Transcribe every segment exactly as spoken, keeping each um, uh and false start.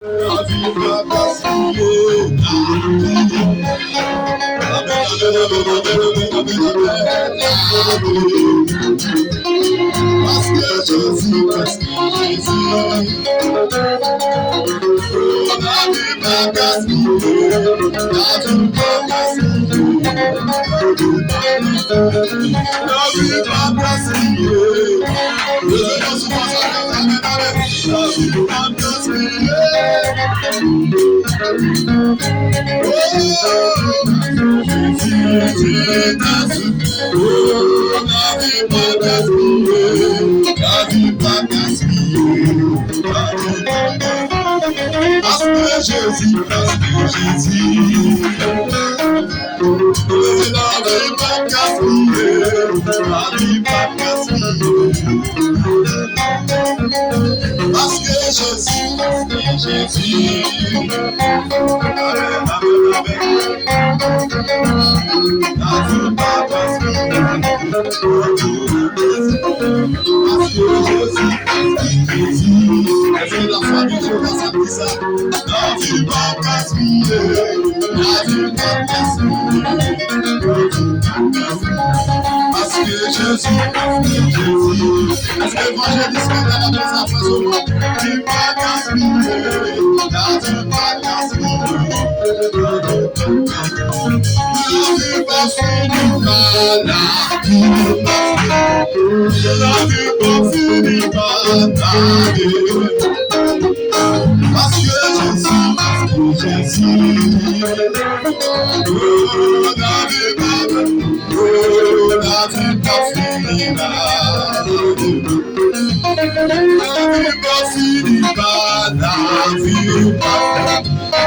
Lavi pa gaspiye. Paske Jezi, paske Jezi. Lavi pa gaspiye. Lavi pa gaspiye. Lavi pa gaspiye. Lavi pa gaspiye. Oh, Jezi, Jezi, oh, lavi pa gaspiye, lavi pa gaspiye, lavi pa gaspiye. Paske Jezi, paske Jezi. Lavi pa gaspiye, lavi pa gaspiye. Paske Jezi, paske Jezi. Lavi pa gaspiye. Paske Jezi, paske Jezi. Èske lafwa de Jewova sa ki sa? Lavi pa gaspiye, lavi pa gaspiye. Paske Jezi, paske Jezi. Èske evanjelis ki te nan sa fè sou mwen? Lavi pa gaspiye, lavi pa gaspiye. Lavi pa fini, pa lavi pa fini. Lavi pa fini, pa lavi. Paske Jezi, paske Jezi. Oh, lavi pa, oh, lavi pa fini, pa lavi. Lavi pa fini, pa lavi pa,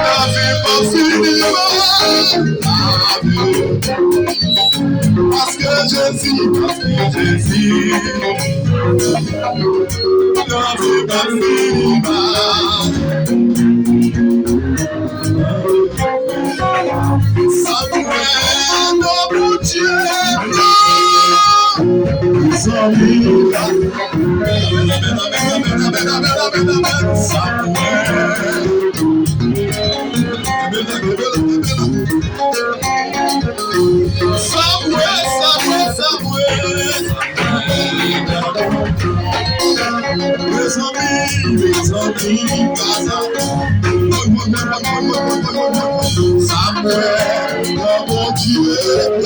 lavi pa fini, pa lavi. Paske Jezi, paske Jezi. Lavi pa fini, pa. Sa mwen nan Bondye. Zanmi. Sa mwen. Sa mwen, sa mwen, sa mwen. Mezanmi, mezanmi, Gaza. Sa mwen, nan Bondye.